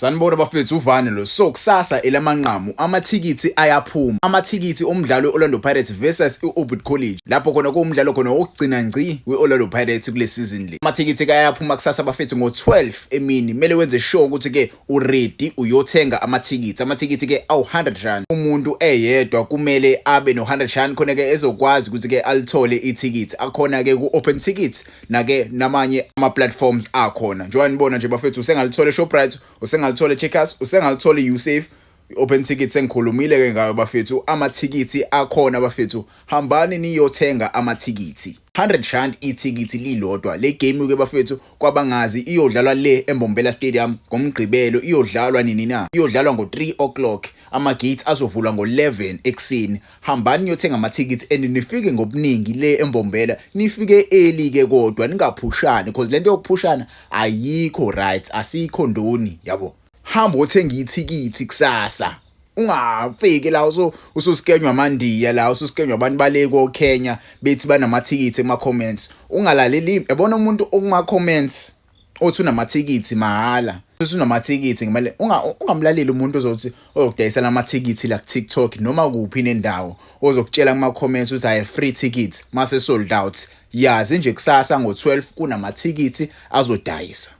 Sanibona bafethu, uvane lo. So kusasa elamanqamu, amathikithi ayaphuma, amathikithi omdlalo we-Orlando Pirates versus i-Orbit College, lapho khona kuwumdlalo khona wokugcina ngci we-Orlando Pirates kule season le. Amathikithi ke ayaphuma kusasa bafethu ngo-12 emini. Kumele wenze sure ukuthi ke uready uyothenga amathikithi. Amathikithi ke awu-R100, umuntu eyedwa kumele abe no-R100 khona ke ezokwazi ukuthi ke alithole ithikithi. Akhona ke ku-Open Tickets nake namanye ama-platforms akhona, njengoba nibona nje bafethu. Usengalithola eShoprite, usengalithola eCheckers, usengalithola e-Usave. I-Open Ticket sengikhulumile ke ngayo bafethu. Amathikithi akhona bafethu, hambani niyothenga amathikithi, R100 ithikithi lilodwa. Le game ke bafethu, kwabangazi, iyodlalwa le eMbombela Stadium ngoMgqibelo. Iyodlalwa nini na? Iyodlalwa ngo-3 o'clock, ama-gates azovulwa ngo-11 ekuseni. Hambani niyothenga amathikithi and nifike ngobuningi le eMbombela, nifike early ke kodwa, ningaphushani because lento yokuphushana ayikho right, asikho ndoni yabo. Hamba othenga ithikithi kusasa, ungafiki la ususikenywa amandiya la, ususikenywa abantu bale ko Kenya bethi banamathikithi ema comments. Ungalaleli, yabona, umuntu okuma comments othi unamathikithi mahala, uthi unamathikithi ngemali. Ungamlaleli umuntu ozothi oyokudayisela amathikithi la ku TikTok noma kuphi nendawo, ozokutshela kuma comments ukuthi ayi free tickets mase sold out. Yazi nje kusasa ngo12 kunamathikithi azodayisa.